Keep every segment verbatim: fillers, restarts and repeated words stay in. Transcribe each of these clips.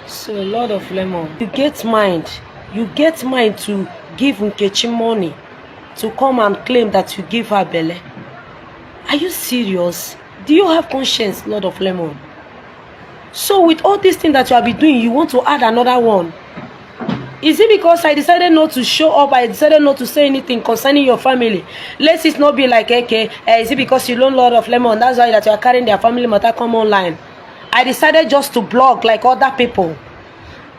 So, Lord of Lemon, you get mind, you get mind to give Nkechi money to come and claim that you give her belle. Are you serious? Do you have conscience, Lord of Lemon? So with all this thing that you have been doing, you want to add another one? Is it because I decided not to show up, I decided not to say anything concerning your family? Let it not be like, okay, eh, is it because you don't, Lord of Lemon, that's why that you are carrying their family matter come online? I decided just to block like other people.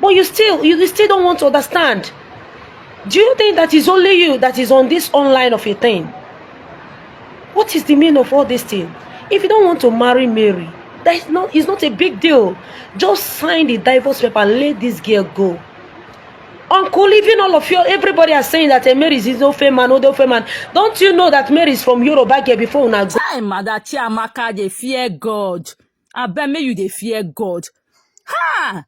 But you still, you still don't want to understand. Do you think that it's only you that is on this online of a thing? What is the meaning of all this thing? If you don't want to marry Mary, that is not, it's not a big deal. Just sign the divorce paper and let this girl go. Uncle, even all of you, everybody are saying that, eh, Mary is no fair man, no fair man. Don't you know that Mary is from Yoruba girl before una go? Time, Mother Chiamaka, dey fear God. Abeg, make you dey fear God. Ha!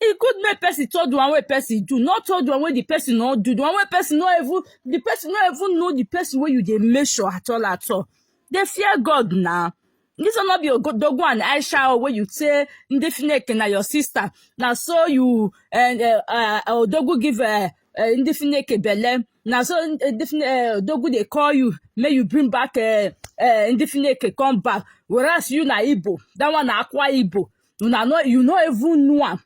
E good make person talk the one wey person do, not talk the one wey the person no do. The one wey person no even, the person no even know the person wey you dey measure at all, at all. Dey fear God na. This one no be Ogo-, Odogwu and Aisha o, wey you say Ndefineke na your sister. Na so you and, uh, uh, Odogwu give, uh, uh, Ndefineke belle. Na so, uh, Ndefine-, uh, Odogwu dey call you, make you bring back, uh, uh, Ndefineke come back. Whereas you na Igbo, that one na Akwa Igbo. Una no, you no even know am.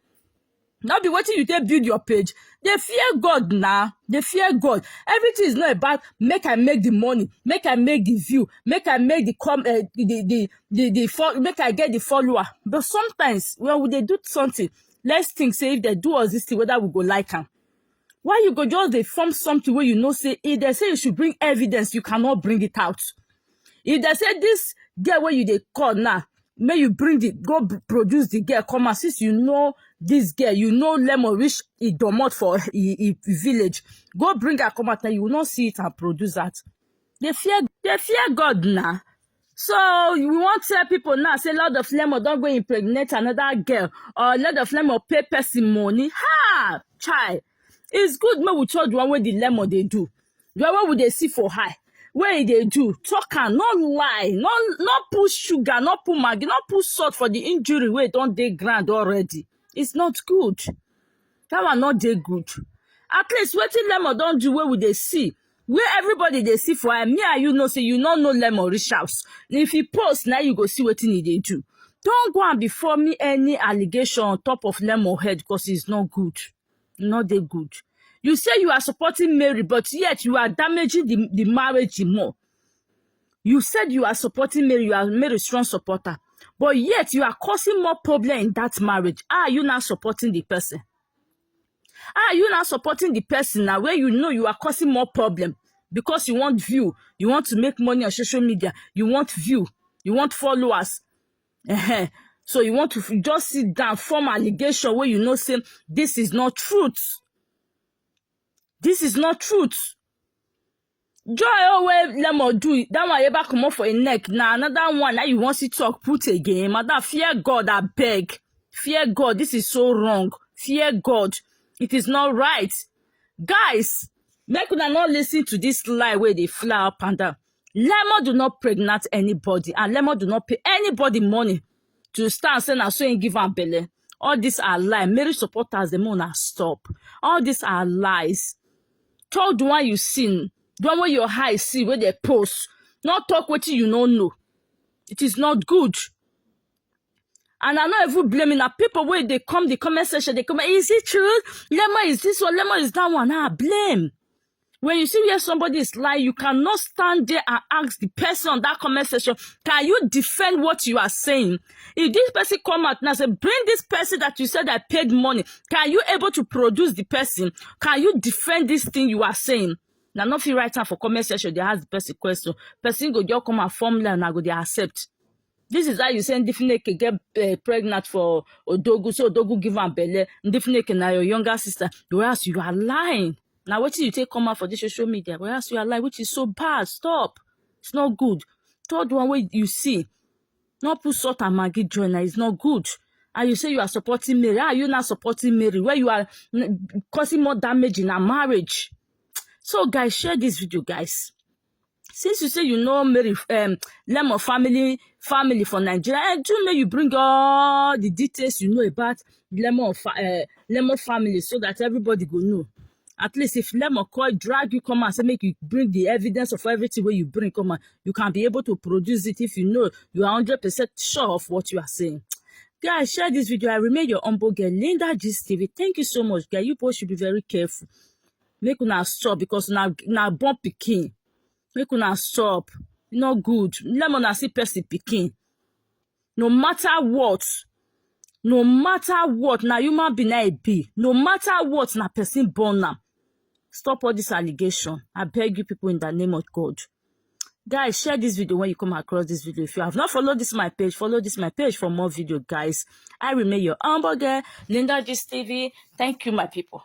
No be wetin you take build your page. Dey fear God na. Dey fear God. Everything is not about make I make the money, make I make the view, make I make the com-, uh, the, the, the, the fo-, make I get the follower. But sometimes when we dey do something, let's think say if they do us this thing, whether we go like am. Why you go just dey form something wey you know say if they say you should bring evidence, you cannot bring it out? If they say this girl wey you dey call now, make you bring the, go b-, produce the girl come out, since you know this girl, you know Lemon reach Idomot for i, i village. Go bring her come out now, you will not see it and produce that. Dey fear, dey fear God na. So you want tell people now say Lord of Lemon don go impregnate another girl, or Lord of Lemon pay person money? Ha! Chai! It's good make we talk the one wey the Lemon dey do. The one wey we dey see for eye, wey e dey do, talk am, no lie, no, no put sugar, no put Maggi, no put salt for the injury wey don dey ground already. It's not good. That one no dey good. At least wetin Lemon don do wey we dey see, where everybody dey see for eye, me and you know say you no know Lemon reach house. If he post, now you go see wetin he dey do. Don't go and be forming any allegation on top of Lemon head, 'cause it's not good. No dey good. You say you are supporting Mary, but yet you are damaging the, the marriage more. You said you are supporting Mary, you are Mary's strong supporter, but yet you are causing more problem in that marriage. How are you now supporting the person? How are you now supporting the person now where you know you are causing more problem because you want view, you want to make money on social media, you want view, you want followers? Ehen. So you want to f-, just sit down, form allegation where you know say this is not truth. This is not truth. Joy, oh, wey Lemon do, that one ever comot for im neck. Na another one that you want to talk put again. Madam, fear God, abeg. Fear God. This is so wrong. Fear God. It is not right. Guys, make una not listen to this lie wey dey fly up and down. Lemon do not pregnant anybody, and Lemon do not pay anybody money to stand say na so he give am belle. All these are lie. Mary supporters, dem una stop. All these are lies. Talk the one you see, the one wey your eye see, wey they post. Not talk wetin you no know. It is not good. And I no even blame una. People wey dey come the comment section, they come, "Is it true? Lemon is this one, Lemon is that one." Ah, blame. When you see where somebody is lying, you cannot stand there and ask the person on that comment section, can you defend what you are saying? If this person come out now say, "Bring this person that you said I paid money," can you able to produce the person? Can you defend this thing you are saying? Now, no fit write am for comment section, they ask the person question. Person go just come and formula and I go dey accept. This is how you say Ndefineke get, eh, pregnant for Odogwu, so Odogwu give am belle. Ndefineke na your younger sister. Whereas you are lying. Now, wetin you take come out for this social media? Whereas you are lying, which is so bad. Stop. It's not good. Third one wey you see, no put salt and Maggi join. Now, it's not good. And you say you are supporting Mary. How are you not supporting Mary? Where you are n-, causing more damage in her marriage. So, guys, share this video, guys. Since you say you know Mary, um, Lemon family, family for Nigeria, and do make you bring all the details you know about Lemon fa- uh, Lemon family so that everybody go know. At least if Lemon call drag you come and say make you bring the evidence of everything where you bring come and you can be able to produce it if you know you are hundred percent sure of what you are saying. Guys, share this video. I remain your humble girl, Linda Gist T V. Thank you so much, guys. You both should be very careful. Make una stop because na na born pikin. Make una stop. E no good. Lemon na see person pikin. No matter what, no matter what, na human being na e be. No matter what, na person born am. Stop all this allegation. I beg you people in the name of God. Guys, share this video when you come across this video. If you have not followed this my page, follow this my page for more video, guys. I remain your humble girl, Linda Gist T V. Thank you, my people.